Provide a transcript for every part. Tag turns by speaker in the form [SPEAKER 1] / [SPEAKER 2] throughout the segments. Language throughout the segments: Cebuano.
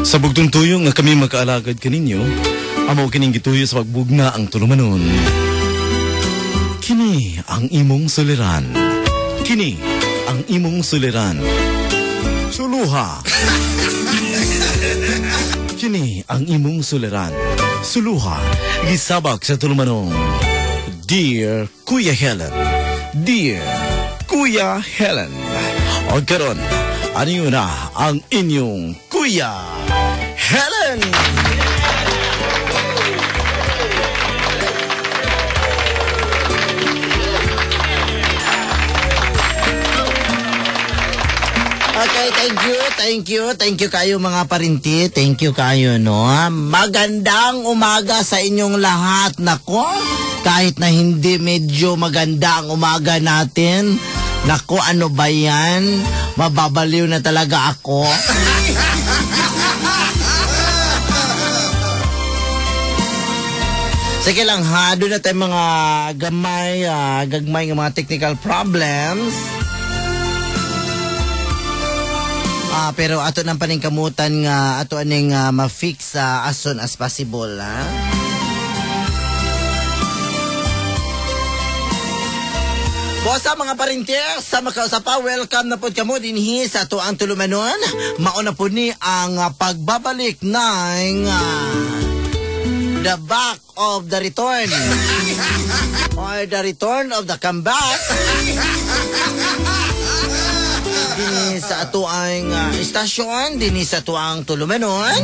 [SPEAKER 1] Sa bugtong tuyo nga kami makaalagad kaninyo, amo kining gituyo sa pagbugna ang tulumanon. Kini ang imong suliran. Kini ang imong suliran. Suluha. Kini ang imong suliran. Suluha, gisabak sa tulumanong. Dear Kuya Helen. Dear Kuya Helen. O karon, ano na ang inyong Kuya Helen?
[SPEAKER 2] Okay, thank you, thank you, thank you kayo mga parinti. Thank you kayo, no? Magandang umaga sa inyong lahat. Nako, kahit na hindi medyo maganda ang umaga natin. Nako, ano ba yan? Mababaliw na talaga ako. Sige lang ha, doon na tayo mga gamay, gagmay ng mga technical problems. Pero ato nang paningkamutan nga ato aning ma-fix as soon as possible, ha? Bosa mga parintier, sa makausapa, welcome na po kamo dinhi sa ato ang tulumanon. Mauna po ni ang pagbabalik ng the back of the return or the return of the comeback. Dinhi sa ato ang istasyon, dinhi sa ato ang tulumanon.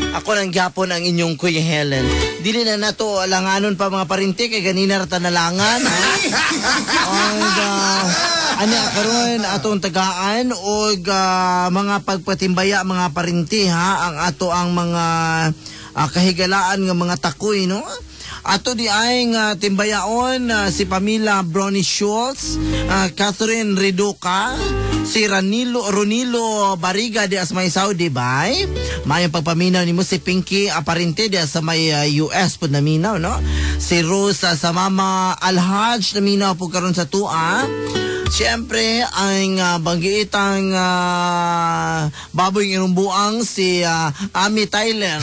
[SPEAKER 2] Ako nang gyapon ang inyong Kuya Helen. Dili na nato alanganon pa mga parinti kay ganina ra tanalangan, ha? Og ani karon atong tagaan og mga pagpatimbaya mga parinti, ha, ang ato ang mga kahigalaan nga mga takoy, no? Ato di ay nga timbayaon si Pamela Brony Schultz, Catherine Reduca, si Ronilo Bariga di as may Saudi bay. Mayong pagpaminaw nimo si Pinky Aparente di sa may US pud naminaw, no? Si Rosa sa Mama Alhaj naminaw po karon sa tua. Siyempre, ang banggiitang baboy inumbuang si Ami Tyler.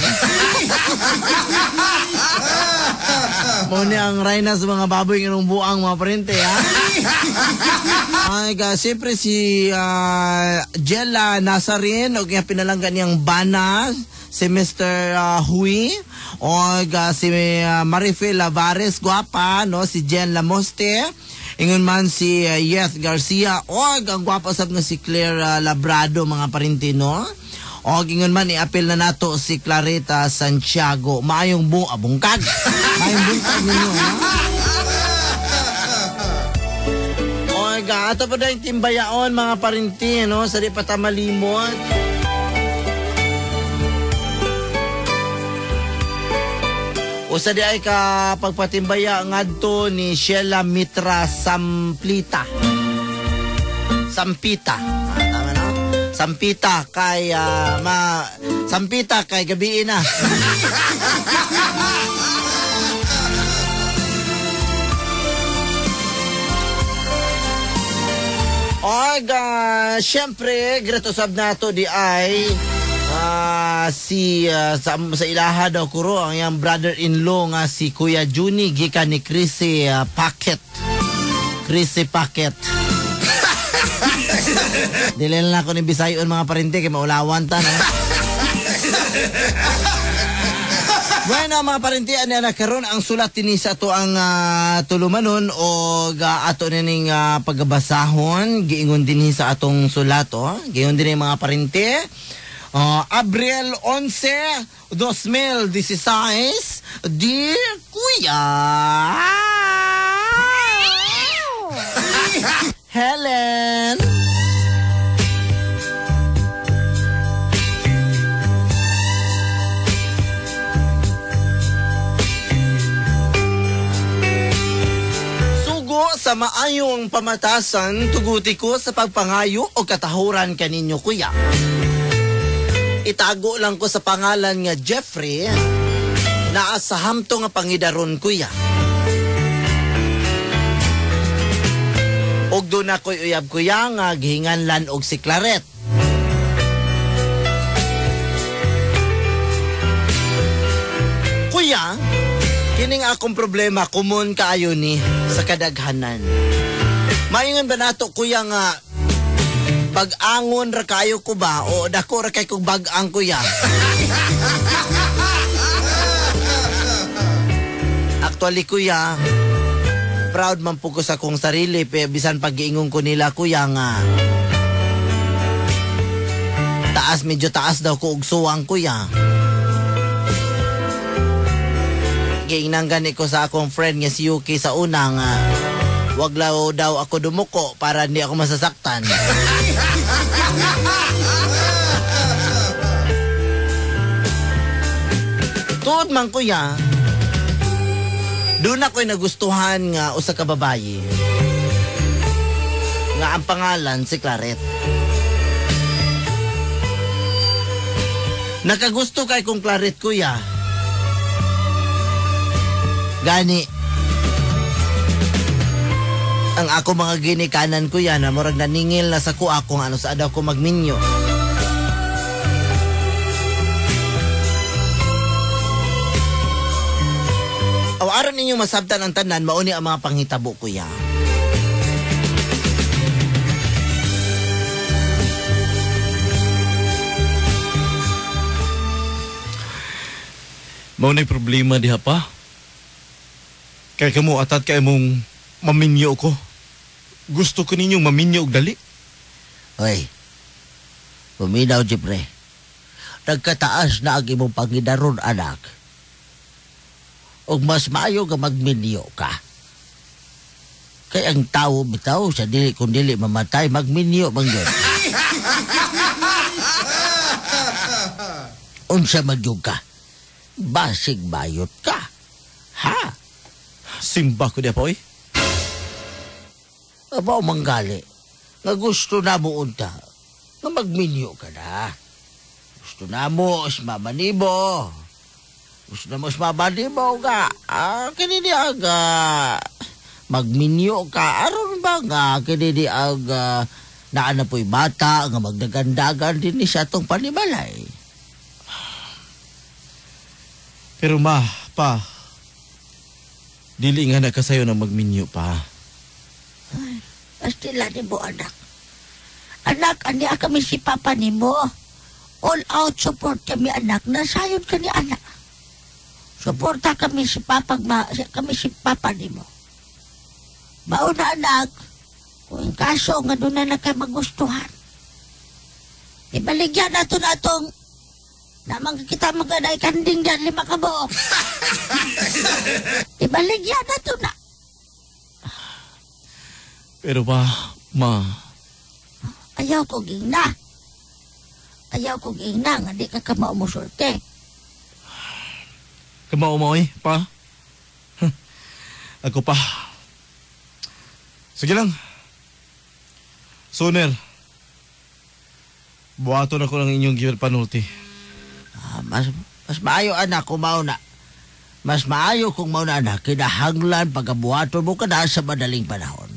[SPEAKER 2] Muna ang reyna sa mga baboy inumbuang mga parente, ha? Ay, siyempre si Jella Nazarin, o kaya pinalanggan niyang bana, si Mr. Hui, o si Marifel Lavares, guwapa, no? Si Jen Lamoste, ingon man si Yeth Garcia, o ang gwapa sab nga si Claire Labrado, mga parinti, no? O ingon man iapil na nato si Clarita Santiago. Maayong bungkag. Maayong buntag ninyo, ha? O ato pa na yung timbayaon, mga parinti, no? Sa di pa ta malimot. Usa di ay ka pagpatimbaya ngadto ni Sheila Mitra Samplita. Sampita. Tama na? Sampita kay Sampita kay gabi na. Og syempre grato sab nato di ay si sa ilaha daw kuro ang iyang brother-in-law nga si Kuya Juni gikan ni Chrissy Packet. Chrissy Packet. Dili na ako ni Bisayon mga parente kay maulawan ta, no? Bueno mga parente, ani na karon ang sulat dinhi sa ato ang tulumanon og ato nining pagbasahon giingon dinhi sa atong sulat, oh. Giingon dinhi mga parente. Abril 11, 2016, Dear Kuya Helen. Sugo sa maayong pamatasan, tuguti ko sa pagpangayo o katahuran kaninyo, kuya. Itago lang ko sa pangalan nga Jeffrey, naa sa hamto nga pangidaron, kuya. Og doon ako'y uyab kuya nga gihinganlan og si Claret. Kining akong problema, kumon kaayo ni sa kadaghanan. Maingon ba nato kuya nga pag-angon ra kayo ko ba o dako ra kay kog bag-ang kuya? Actually kuya, proud man po ko sa akong sarili pero bisan pag-iingon ko nila kuya nga taas, medyo taas daw ko og suwang kuya. Giingnan gani ko sa akong friend nga si Yuki sa una nga wag law daw ako dumuko para hindi ako masasaktan. Tuod man kuya, doon ako'y nagustuhan nga usa ka babaye nga ang pangalan si Claret. Nakagusto kay kong Claret kuya. Gani ang ako mga ginikanan kuya na murag naningil na sa kuha kung ano sa daw ko magminyo. Aw aron ninyong masabtan ang tanan, mauni ang mga panghitabo kuya.
[SPEAKER 1] Mauni problema diha pa. Kay kamo atat kay mong maminyo ko. Gusto ko ninyong maminyo og dali.
[SPEAKER 3] Hoy. Puminaw, Jeffrey. Nagkataas na ang imong pangidaron, anak. Og mas maayo nga magminyo ka. Kay ang tawo bitaw sa dili kung dili mamatay, magminyo man yun. Unsa man yun ka? Basig bayot ka. Ha?
[SPEAKER 1] Simba ko diya pa, oy.
[SPEAKER 3] Abaw manggali. Nga gusto na mo unta. Nga magminyo ka na. Gusto na mo, mama nimo. Gusto na mo, mama nimo nga. Ah, kinini aga. Magminyo ka. Aron ba nga kinini aga naa na po'y bata nga magdagandagan din ni sa atong panimalay.
[SPEAKER 1] Pero ma, pa, dili nga nakasayo na magminyo pa.
[SPEAKER 3] Ay, pastila ni mo, anak. Anak, ani kami si papa ni mo. All out support kami, anak. Nasayon ka ni anak. Suporta kami si papa, kami si papa ni mo. Mauna, anak, kung kaso nga doon na na kayo magustuhan. Ibaligyan nato na itong namang kita magkanay kanding dyan, 5 ka buok. Ibaligyan na ito na.
[SPEAKER 1] Pero ba, ma?
[SPEAKER 3] Ayaw ko gingna. Ayaw ko gingna nga di ka kamao mo sulte.
[SPEAKER 1] Kamao mo, eh, pa? Ako pa. Sige lang. Sooner, buhaton ako ng inyong giver panulti.
[SPEAKER 3] Mas maayo, anak, kung mauna. Mas maayo kung mauna, anak, kinahanglan pagabuhaton mo ka na sa madaling panahon.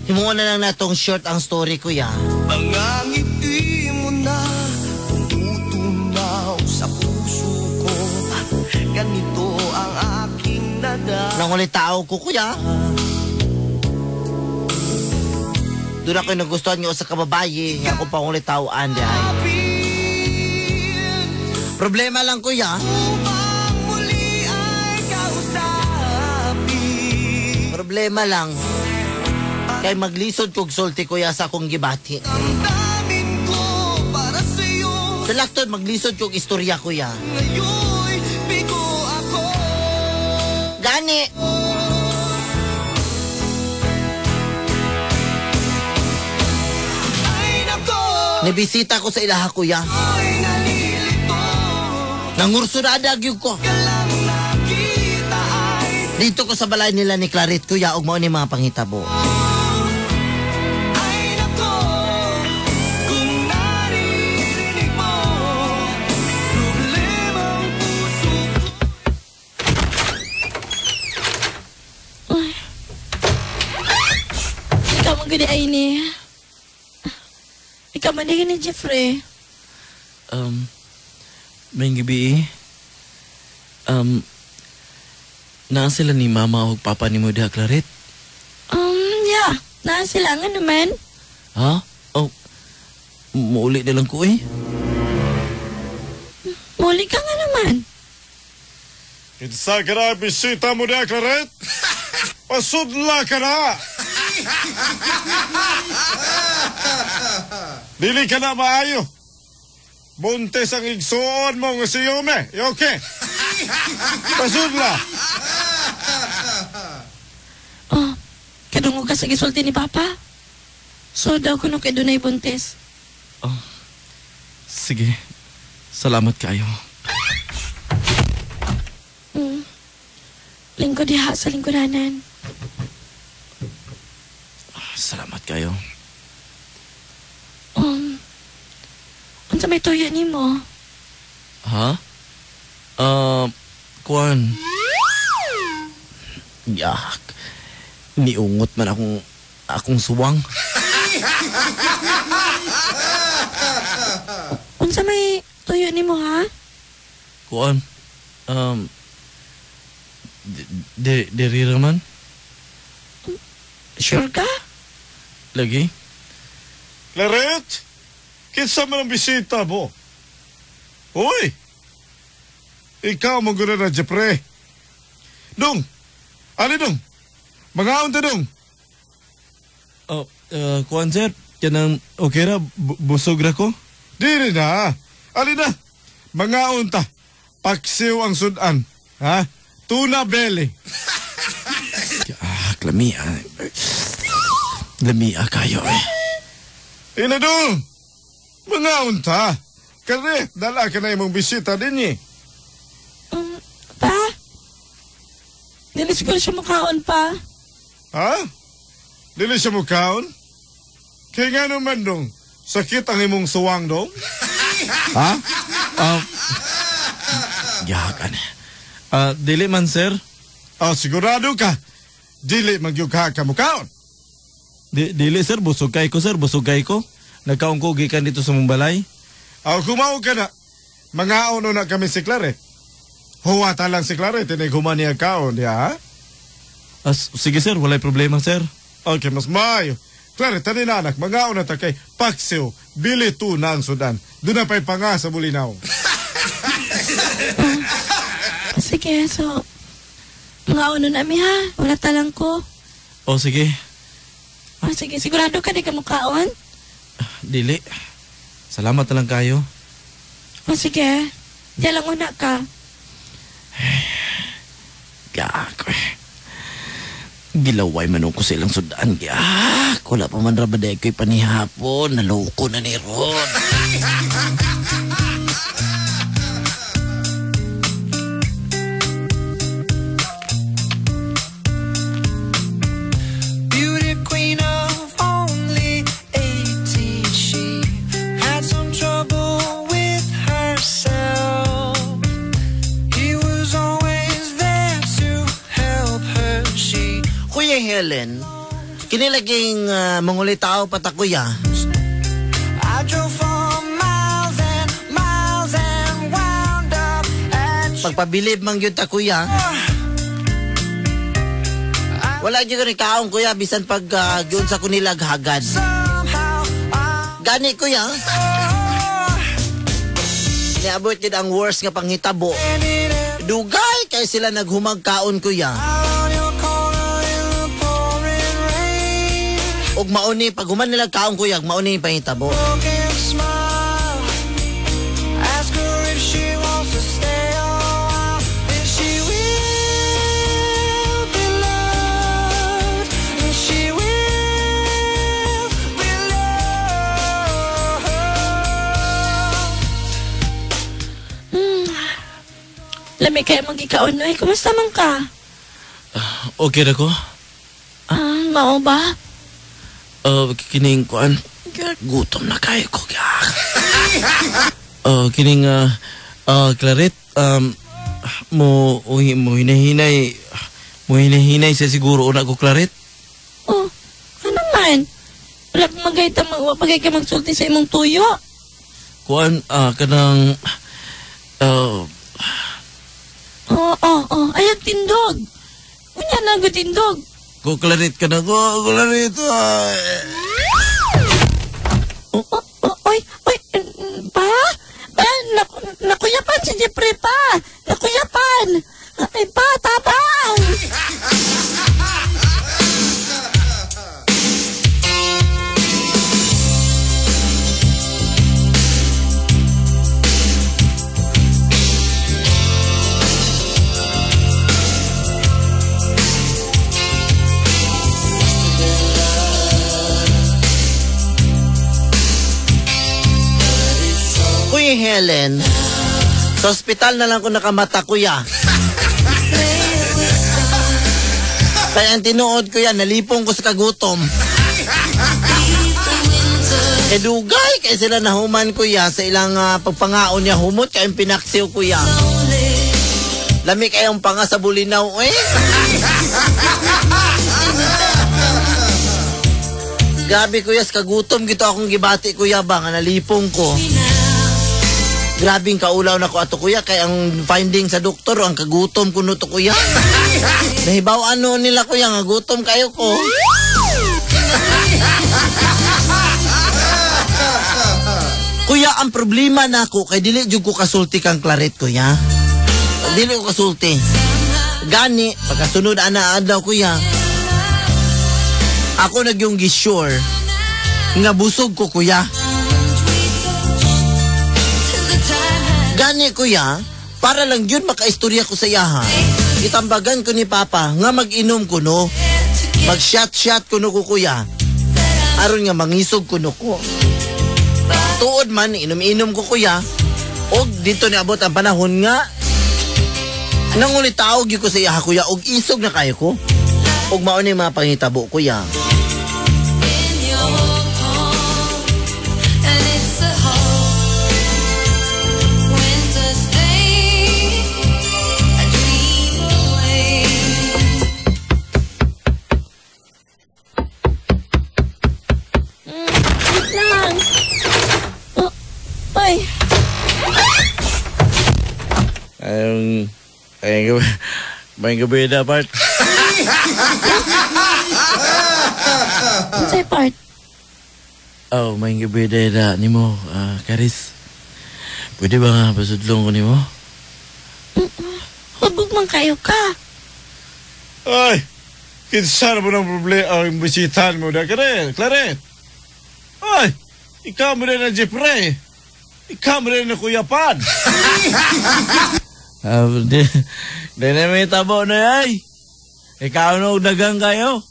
[SPEAKER 2] Himuon na lang natong short ang story ko, ya.
[SPEAKER 4] Mga ngiti mo na tumutunaw sa puso ko. Ganito ang aking nadama.
[SPEAKER 2] Nang ulit tao ko, kuya. Doon ako'y nagustuhan nga sa kababaye. Nga akong pangulit tawaan dihay. Problema lang, kuya. Problema lang. Kay maglisod kog sulti, kuya, sa akong gibati. Sa laktod, maglisod kog istorya, kuya. Gani. Nibisita ko sa ilaha, kuya. Nangursurada gyud ko. Dito ko sa balay nila ni Claret, kuya, ug mao ni mga panghitabo.
[SPEAKER 4] Ay nako, kung naririnig mo, problemang puso ko.
[SPEAKER 5] Uy. Ikaw man gani ay ni. Ikaw man ni Jeffrey.
[SPEAKER 1] May gabi eh. Naa sila ni mama o papa ni mo diha, Claret?
[SPEAKER 5] Yeah. Naa sila nga naman.
[SPEAKER 1] Ha? Oh, muuli na lang ko eh.
[SPEAKER 5] Muli ka nga naman.
[SPEAKER 1] Kinsa ka na bisita mo diha, Claret? Pasudla ka na! Dili ka na maayo. Buntis ang igsuon mo nga si Yume. Okay. Pasudla.
[SPEAKER 5] Oh, kadungog ka sa gisulti ni Papa. So daw kuno kay dunay buntis.
[SPEAKER 1] Oh, sige. Salamat kayo.
[SPEAKER 5] Lingkod diha sa lingkuranan.
[SPEAKER 1] Salamat kayo.
[SPEAKER 5] Unsa may tuyo nimo?
[SPEAKER 1] Ha? Kuan. Yak. Niungot man akong suwang.
[SPEAKER 5] Unsa may tuyo nimo ha?
[SPEAKER 1] Kuan. Diri ra man.
[SPEAKER 5] Sure ka?
[SPEAKER 1] Lagi. Claret, kinsa man ang bisita mo? Uy! Ikaw mo guna na, Jeffrey. Dong! Ali dong! Mangaon ta dong! Oh, kuan sir, kanang okay ra, busog ra ko? Dili na! Ali na! Mangaon ta! Paksiw ang sudan. Ha? Tuna belly. Ah, lamia. Lamia kayo eh. Ina dong! Mangaon ta! Kare, dala ka na imong bisita din eh.
[SPEAKER 5] Pa? Dili siguro siya mukaon pa.
[SPEAKER 1] Ha? Dili siya mukaon? Kaya nga naman dong, sakit ang imong suwang dong? Ha? Yakan. Dili man sir. Ah, sigurado ka. Dili magyugha ka mukaon. Dili sir, busog kay ko sir, busog kay ko. Nagkaon ko gikan dito sa mong balay. Ah, kumaon ka na. Mangaon na kami si Claret. Huwata lang si Claret, tinighuman niya kaon, diya, ha? Sige sir, walay problema sir. Okay, mas maayo. Claret, tanin na anak, mangaon na ta kay Paksiw, bili tuna ang sudan. Doon na pa'y panga sa Bulinaw.
[SPEAKER 5] Sige, so, mangaon na nami ha. Wala talang ko.
[SPEAKER 1] Oh, sige.
[SPEAKER 5] Oh, sige, sigurado ka di ka mukaon?
[SPEAKER 1] Dili. Salamat na lang kayo.
[SPEAKER 5] Oh, sige. Diyan lang una ka.
[SPEAKER 1] Gak. Gilaway man ko sa ilang sudan. Gak. Wala pa man rabaday ko'y panihapon. Naloko na ni Ron.
[SPEAKER 4] Beauty queen of only 18, she had some trouble with herself. He was always there to help her. She
[SPEAKER 2] Kuya Helen, kinilaging mangulitao patakuya.
[SPEAKER 4] I drove for miles and miles and wound up at
[SPEAKER 2] Pagpabilib man gyud ta kuya. Wala gyud ni kaon kuya bisan pag gyud sa kunilag hagad. Gani kuya. Niabot gyud ang worst nga panghitabo. Dugay kay sila naghumag kaon kuya. Og mauni pag human nila kaon kuya, mauni panghitabo.
[SPEAKER 5] Lami kaya magikaon, oy. Kumusta man ka?
[SPEAKER 1] Okay ra ko.
[SPEAKER 5] Ah, mao ba?
[SPEAKER 1] Kining kuan. Gutom na kayo ko. Kining Claret, mo hinahinay sa siguro una ko, Claret.
[SPEAKER 5] Oh, ano man? Wala kang magay ka magsulti sa imong tuyo.
[SPEAKER 1] Kuan, kanang
[SPEAKER 5] Oh, ayag tindog. Unya na go tindog.
[SPEAKER 1] Ko Claret ka na ko, Claret.
[SPEAKER 5] Oy, oy, pa? Pa, nakuyapan si Jeffrey pa. Nakuyapan. Ay pa, tabang.
[SPEAKER 2] Kuya Helen, sa ospital na lang ko nakamata, kuya. Kaya ang tinuod, kuya, nalipong ko sa kagutom. Kaya dugay, kaya sila nahuman, kuya, sa ilang pagpangaon niya, humot kayong pinaksiw, kuya. Lami kayong panga sa bulinaw, eh. Grabe, kuya, sa kagutom gito akong gibati, kuya, ba, nga nalipong ko. Grabing kaulaw na ko ato, kuya, kaya ang finding sa doktor, ang kagutom ko no to, kuya. Nahibaw ano nila, kuya, nga gutom kayo ko. Kuya, ang problema na ako, kay dili jud ko kasulti kang Claret, kuya. Dili ko kasulti. Gani, pagkasunod ana adlaw, kuya, ako nagyong gisure nga busog ko, kuya. Gani, kuya, para lang yun makaistorya ko sa iyaha. Itambagan ko ni Papa nga mag-inom ko no. Mag-shot-shot ko no ko, kuya. Aron nga mangisog ko no ko. Tuod man, inom-inom ko, kuya. Og dito niabot ang panahon nga nangulitaog ko sa iyaha, kuya. Og isog na kayo ko. Og mao ni mga pangitabo, kuya.
[SPEAKER 1] May gabi na, part.
[SPEAKER 5] Unsay part?
[SPEAKER 1] Oh, may gabi na nimo, Karis. Pwede ba nga pasudlong ko nimo?
[SPEAKER 5] Hubog man kayo ka.
[SPEAKER 1] Ay, kinsa na mo ng problema ang bisitahan mo na, Claret. Ay, ikaw mo rin na Jeffrey. Ikaw mo rin na Kuya Pan. Di na may tabo na ay. Ikaw na dagang kayo.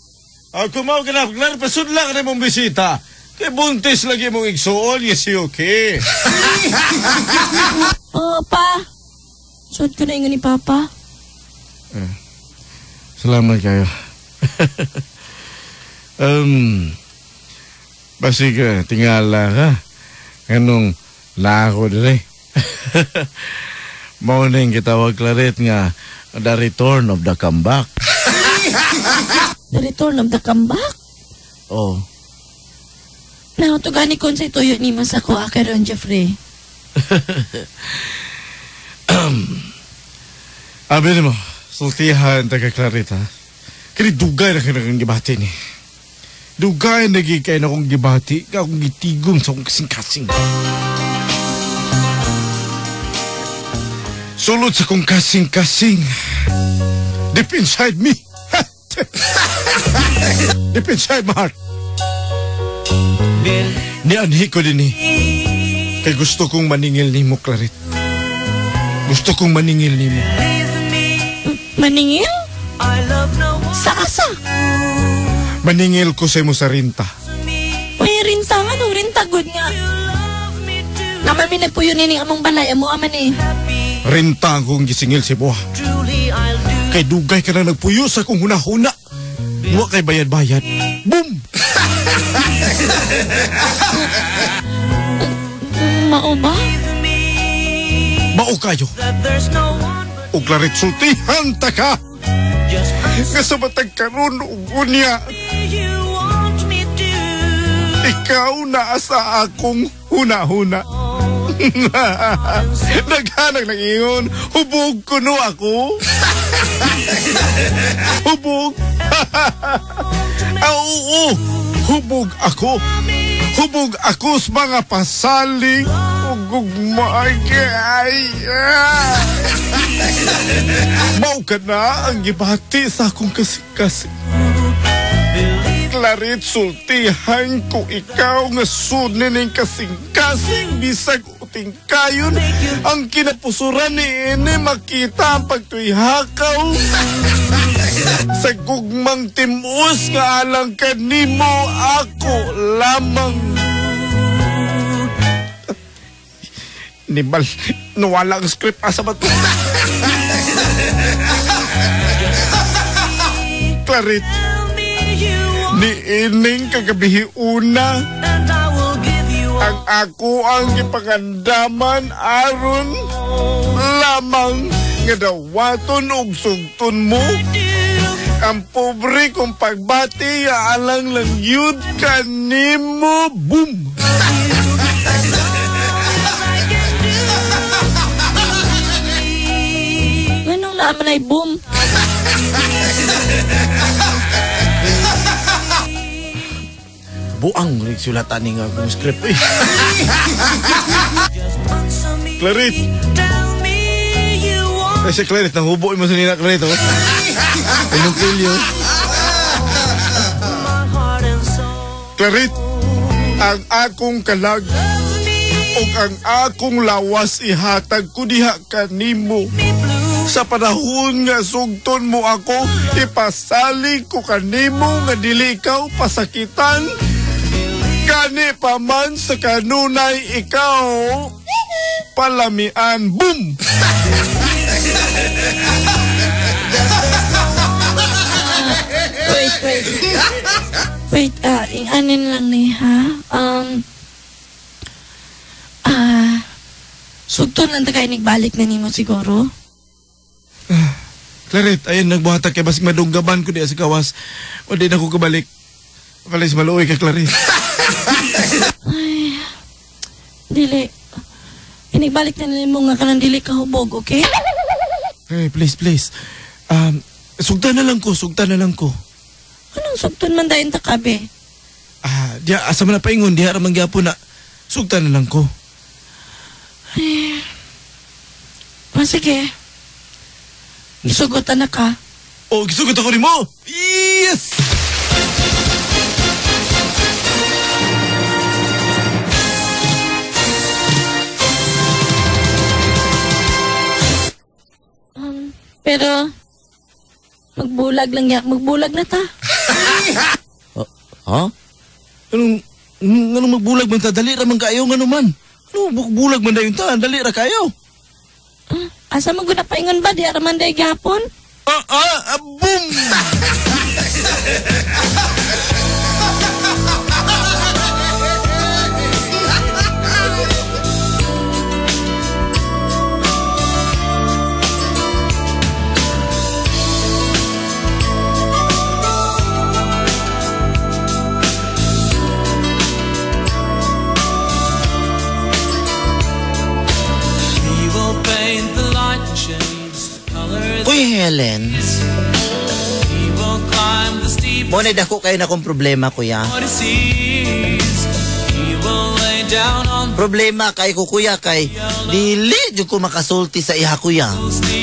[SPEAKER 1] Kumaw ka na, Claret, pasudla ka na mong bisita. Kay buntis lagi mong igsuon, yes, okay.
[SPEAKER 5] Oo, pa. Suot ko na ingon ni Papa.
[SPEAKER 1] Salamat kayo. Basig, tingala ka. Ganong lako din eh. Morning kitawag, Claret, nga the return of the comeback.
[SPEAKER 5] The return of the comeback?
[SPEAKER 1] Oh.
[SPEAKER 5] Nautugani ko sa tuyo ni mo sa kuha karon, Jeffrey.
[SPEAKER 1] Abi mo, sultihan taga Claret, ha? Kini dugay na kang gibati ni. Dugay na kay na akong gibati, akong gitigom sa akong kasing-kasing. Sulod sa kong kasing-kasing. Deep inside me. Deep inside my heart. Nianhi ko din eh. Kay gusto kong maningil nimo, Claret. Gusto kong maningil nimo.
[SPEAKER 5] Maningil? Sa asa?
[SPEAKER 1] Maningil ko sa imo sa rinta.
[SPEAKER 5] Uy, rinta nga. Nung rinta, good nga. Naman may nagpuyo nining among balay. Amo aman eh.
[SPEAKER 1] Renta akong gisingil si Buha. Kay dugay ka na nagpuyo sa akong huna-huna. Wa kay bayad-bayad. Boom!
[SPEAKER 5] Mao ba?
[SPEAKER 1] Mao kayo. O Claret, sultihan ta ka. Nga sa matag karon ug unya, ikaw naa sa akong huna-huna. Naghanag ng ingon, hubog kuno ako. Hubog. Oo, hubog ako. Hubog ako sa mga pasaling ug gugma. Mao ka na ang gibati sa akong kasing-kasing. Claret, sultihan ko ikaw nga sudnin ning kasing-kasing bisag uting kayon ang kinapusuran ni ini makita ang pagtuyhakaw sa gugmang timus nga alang kanimo ako lamang. Nibal, nawala ang script asa ba to? Claret, niining kagabihi una ang ako ang gipangandaman aron lamang nga dawaton og sugton mo ang pobre kong pagbati nga alang lang yun kanimo. Boom!
[SPEAKER 5] Anong naaman ay boom?
[SPEAKER 1] Buang nagsulatan ni nga akong script eh. Claret! Ay si Claret, nanghubo mo sa nila Claret oh. Anong kilyo? Claret, ang akong kalag o ang akong lawas ihatag ko diha kanimo. Sa panahon nga sugton mo ako, ipasalig ko kanimo nga dili ikaw pasakitan. Gani pa man sa kanunay ikaw palamian. Boom!
[SPEAKER 5] Wait. Wait, inganin lang ni, ha? Sugton lang ta kay nagbalik na nimo siguro.
[SPEAKER 1] Claret, ayun, nagbuhatag kay basig madunggaban ko diya sa gawas. O di na ko kabalik. Palis maluoy ka, Claret.
[SPEAKER 5] Ay, dili. Inigbalik na nimo nga kanang dili ka hubog, okay?
[SPEAKER 1] Hey, please, please. Sugtan na lang ko, sugtan na lang ko.
[SPEAKER 5] Anong sugton man dayon ta kabe?
[SPEAKER 1] Diya, asa man na paingon, diya ra man gyapon na. Sugtan na lang ko.
[SPEAKER 5] Ay, sige. Gisugotan na ka.
[SPEAKER 1] Oh, gisugot ako nimo. Yes!
[SPEAKER 5] Pero magbulag lang ya, magbulag na ta.
[SPEAKER 1] Ha? Anong magbulag man ta? Dali ra man kayo ngano man. Ano magbulag man dayon ta? Dali ra kayo.
[SPEAKER 5] Asa man gud na paingon ba di ra man day gihapon?
[SPEAKER 1] Boom!
[SPEAKER 2] Kuya Helen, mo na dako kayo na akong problema, kuya. Problema kay ko, kuya, kay dili jud ko makasulti sa iha, kuya.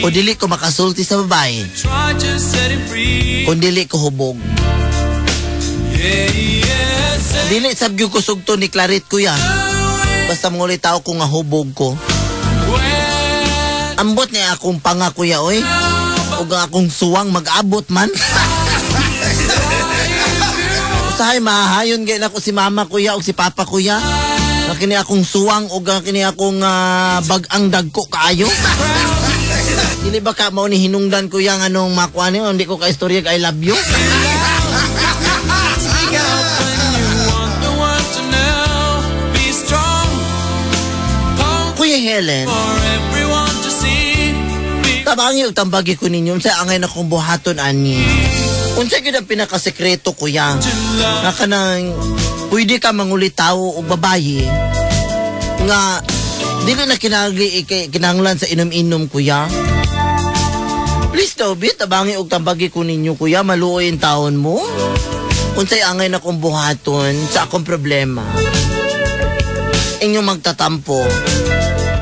[SPEAKER 2] O dili ko makasulti sa babae. Kung dili ko hubog. Dili sab gyud ko sugto ni Claret, kuya. Basta manguli tao ko nga hubog ko. Ambot niya akong panga, kuya, oy. Ug ang akong suwang mag-abot man. Usahay mahahayon gay nako si mama, kuya, ug si papa, kuya. Nga kini akong suwang o nga kini akong bag-ang dagko kaayo. Dili ba ka mao ni hinungdan ko yang anong makuha niyo, hindi ko ka-istorya I love you.
[SPEAKER 4] Speak out when you want the world to know. Be strong.
[SPEAKER 2] Kuya Helen,
[SPEAKER 4] For everyone to see.
[SPEAKER 2] Tabangi og tambagi ko ninyo unsa angay na kong buhaton ani. Unsa gyud ang pinakasekreto kuya? Nga kanang pwede ka mangulitaw og babaye nga dili na kinahanglan sa inom-inom kuya. Please daw bi tabangi og tambagi ko ninyo kuya, maluoy ang taon mo. Unsay angay na kong buhaton sa akong problema. Inyong magtatampo,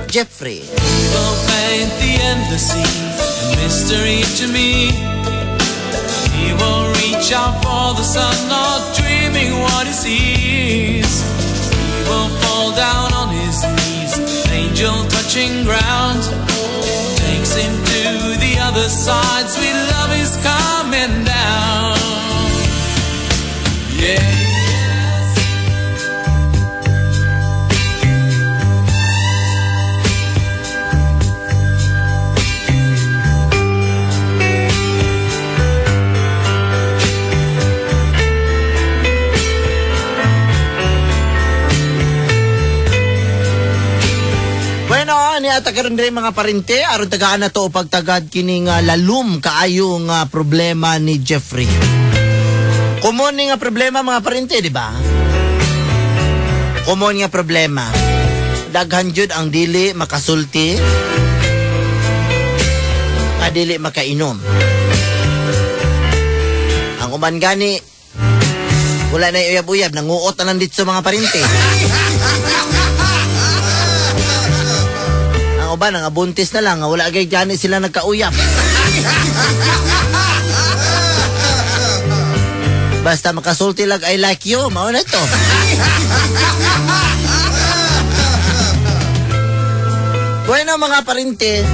[SPEAKER 2] Jeffrey.
[SPEAKER 4] Will paint the endless sea, a mystery to me. He will reach out for the sun, not dreaming what he sees. He will fall down on his knees, angel touching ground. Takes him to the other side, sweet love is coming down. Yeah.
[SPEAKER 2] Bueno, ni ata karon diri mga parente aron tagaan na to pagtagad kining lalum kaayo nga problema ni Jeffrey. Common ni nga problema mga parente, di ba? Common nga problema. Daghan jud ang dili makasulti, nga dili makainom. Ang uban gani wala na uyab-uyab, nanguot na lang dito mga parente. Ang uban, ang abuntis na lang, wala gay gani sila nagkauyab. Basta makasulti lag I like you, mao na to. Bueno mga parente,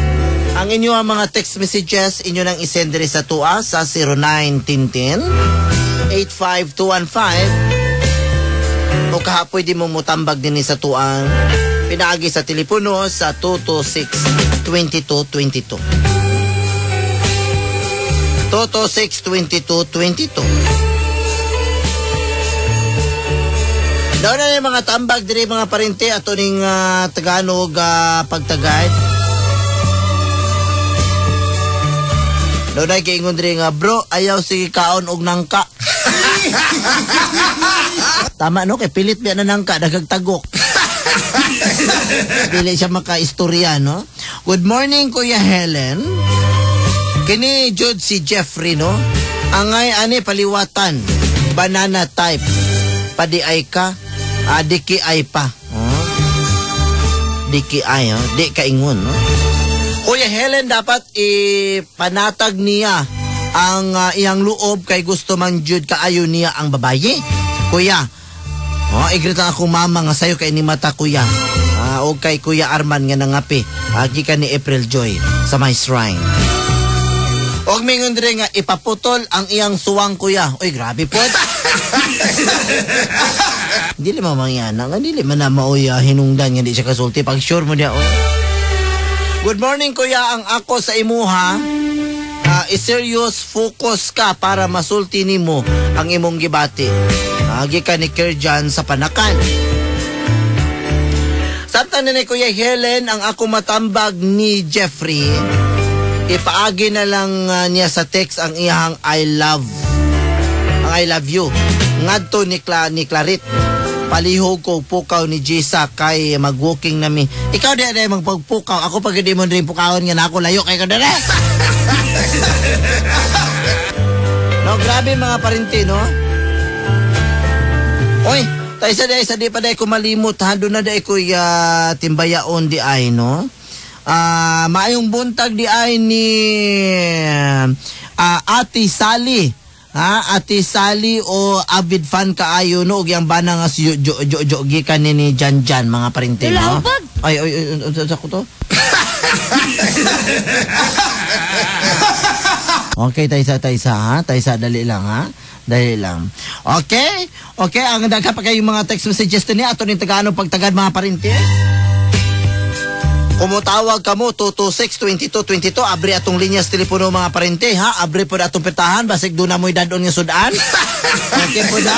[SPEAKER 2] ang inyo ang mga text messages inyo nang isend diri sa tuwa sa 0910 85215 o kahapoy di mo mutambag dinhi sa tuang pinaagi sa telepono sa 226-2222. 226-2222. Doon na yung mga tambag diri mga parente ato ning Tagalog pagtagad. Doon na giingon diri nga bro ayaw sige kaon og nangka. Tama no kay pilit biya na nangka dagag tagok. Dili siya makaistorya no. Good morning Kuya Helen. Kini jud si Jeffrey no. Angay ani paliwatan banana type. Padi ay ka, diki ay pa. Oh. Diki ay, oh. Di kaingon no. Kuya Helen dapat ipanatag niya ang iyang loob kay gusto man jud kaayo niya ang babaye. Kuya, oh, igrita ako mama nga sayo kay ni mata kuya. O kay Kuya Arman nga nangapi. Agi ka ni April Joy sa my shrine. Og mingon dire nga ipaputol ang iyang suwang kuya. Uy, grabe po. Dili man mangyana nga dili man na maoy hinungdan nga di siya kasulti pag sure mo diya. Oy. Good morning kuya, ang ako sa imuha i-serious focus ka para masulti nimo ang imong gibati. Agi ka ni Kerjan sa Panakan. Samtang ni Kuya Helen ang ako matambag ni Jeffrey, ipaagi na lang niya sa text ang iyang I love. Ang I love you. Ngadto ni Clarit. Palihog ko pukaw ni Jisa kay mag-walking nami. Ikaw di ay magpagpukaw. Ako pag hindi mo rin pukawon nga na ako layo kay ka dere. No, grabe mga parente, no? Oy, tayo sa di pa dahil ko malimot ha. Doon na dahil ko timbayaon di ay, no? Maayong buntag di ay ni Ate Sally. Ha, Ate Sally o avid fan kaayo no og yang bana nga si jo jo jo gikan ni Jan Jan mga parente no. Ay ay ay sa ko to. Okay, taysa taysa ha, taysa dali lang ha. Dali lang. Okay? Okay, ang daghan pa kayong mga text messages din ato ning tagano pagtagad mga parinti. Kumutawag kamo 226-2222, abri atong linya sa telepono mga parente ha, abri po atong pertahan basig doon na mo'y dadon nga sudan. Okay po da?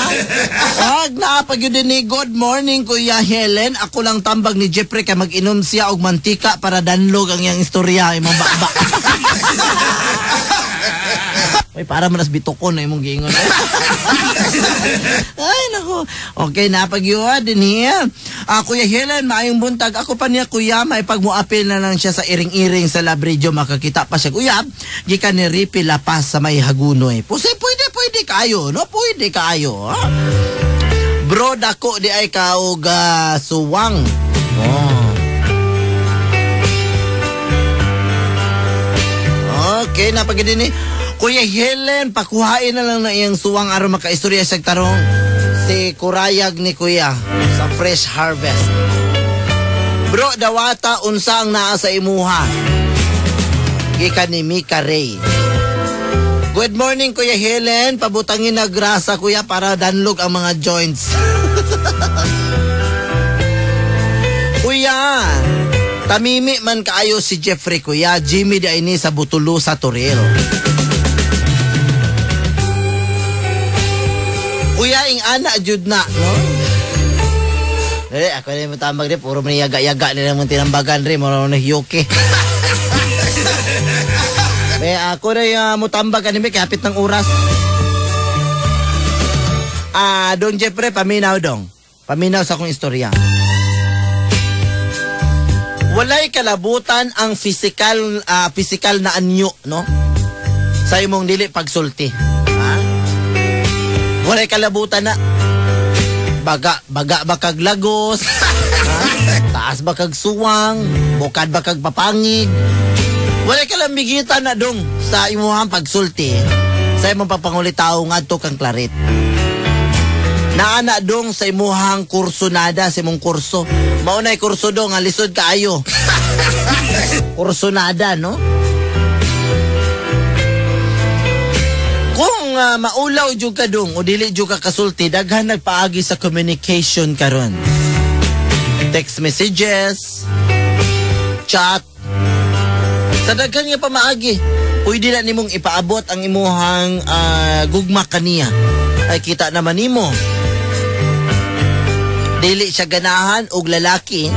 [SPEAKER 2] Ag naapag yun din ni good morning Kuya Helen, ako lang tambag ni Jeffrey kay mag-inom siya og mantika para danlog ang iyang istorya imong baba. Ay, para man as bitokon na imong giingon. Ay, nako. Okay, napagyuha din hiya. Kuya Helen, maayong buntag. Ako pa niya, kuya, may pagmuapil na lang siya sa iring-iring sa Labridyo. Makakita pa siya. Kuya, gikan ni Ripi La Paz sa may Hagunoy. Puse, pwede kayo, no? Pwede kayo, ha? Bro, dako di ay kaog suwang. Oh. Okay, napagid din eh. Kuya Helen, pakuhain na lang na iyang suwang aron makaistorya sa tarong si Kurayag ni Kuya sa Fresh Harvest. Bro, dawata unsa ang naa sa imuha. Gikan ni Mika Ray. Good morning Kuya Helen, pabutangin na grasa kuya para danlog ang mga joints. Kuya, tamimi man kaayo si Jeffrey kuya, Jimmy di ay ni sa Butulo sa Toril. Kuya, ing ana jud na, no? Eh, ako na yung tambag rin. Puro man yaga-yaga nila mong tinambagan rin. Mura na hiyuki. Eh, ako na yung mutambag anime. Kapit ng oras. Dong Jeffrey, paminaw dong. Paminaw sa akong istorya. Walay kalabutan ang physical, physical na anyo, no? Sa imong dili pagsulti. Ha? Walay kalabutan na. Baga ba kag lagos? Ha? Taas ba kag suwang? Bukad ba kag papangig? Walay kalambigitan na dong sa imuhang pagsulti. Sa imong pagpangulitaw ngadto kang Claret. Naana dong sa imuhang kursunada, sa imong kurso. Maunay kurso dong, ang lisod kaayo. Kursunada, no? Kung maulaw jud ka dong o dili jud ka kasulti, daghan nagpaagi sa communication karon. Text messages, chat. Sa daghan nga pamaagi, pwede na nimong ipaabot ang imuhang gugma kaniya. Ay kita naman nimo. Dili siya ganahan og lalaki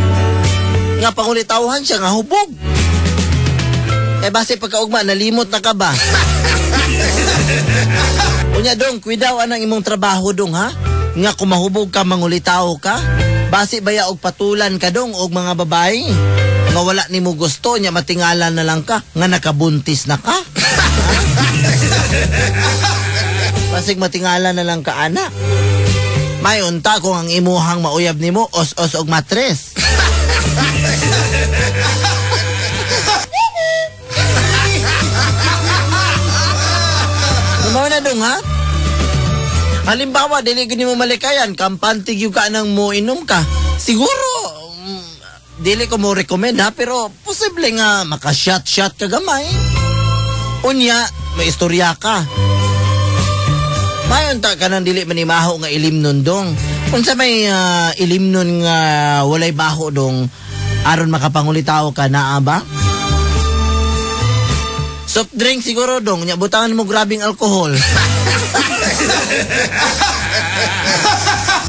[SPEAKER 2] nga pangulitawhan siya nga hubog. Eh base pagkaugma nalimot na ka ba? Unya dong, kuidaw anang imong trabaho dong ha? Nga kumahubog ka, mangulitaw ka? Base baya og patulan ka dong og mga babae? Nga wala nimo gusto, nya matingalan na lang ka, nga nakabuntis na ka? Basig matingalan na lang ka, ana. May unta kung ang imuhang mauyab nimo, os-os og matres. Mao na dong ha? Halimbawa, dili gud nimo malikayan, kampante gyud ka nang moinom ka. Siguro dili ko mo recommend ha, pero posible nga maka-shot-shot ka gamay. Unya, may istorya ka. Mayon ta ka nang dili manimaho nga ilim nun dong. Unsa may ilim nun nga walay baho dong aron makapangulitaw ka naa ba? Soft drink siguro dong, nya butangan mo grabing alkohol.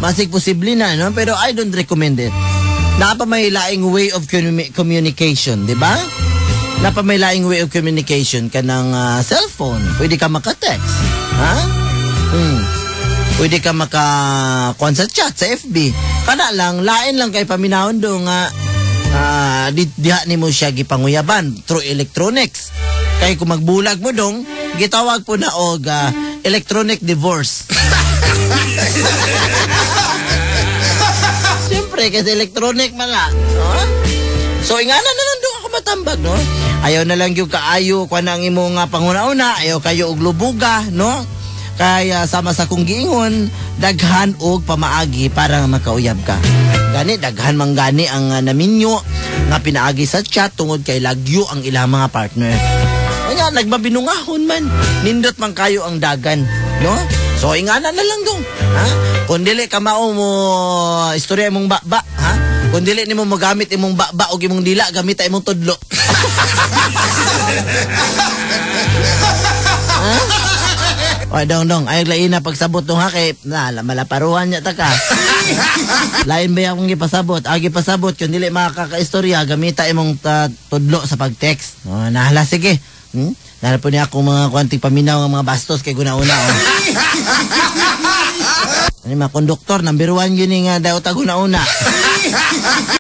[SPEAKER 2] Masig posible na, no? Pero I don't recommend it. Napa may laing way of communication, di ba? Napa may laing way of communication ka ng cellphone. Pwede ka maka-text. Ha? Pwede ka maka-kuan sa chat, sa FB. Kana lang, lain lang kay paminahon dong nga diha nimo siya gipanguyaban through electronics. Kay kung magbulag mo dong, gitawag po na og electronic divorce. Siyempre, kasi electronic man lang. No? So, ingana na lang dong ako matambag, no? Ayaw na lang yung kaayo, kuan ang imong panguna-una, ayaw kayo og lubuga, no? Kaya sama sa kong giingon, daghan og pamaagi para makauyab ka. Gani, daghan man gani ang naminyo nga pinaagi sa chat tungod kay lagyo ang ilang mga partner. Kaya nagmabinungahon man, nindot man kayo ang dagan, no? So ingana na lang dong. Ha? Kung dili ka mao mo istorya imong baba, ha? Kung dili nimo mogamit imong baba og imong dila, gamita imong tudlo. Ha? Oy, dong dong, ay lain na pagsabot dong ha kay na malaparuhan niya ta ka. Lain ba akong gipasabot? Ah, gipasabot kung dili makakaistorya, gamita imong tudlo sa pag-text. Oh, nahala sige. Nahala po niya akong mga kuanting paminaw ng mga bastos kay guna-una. Oh. Ano mga konduktor, number 1 yun nga daw ta guna-una.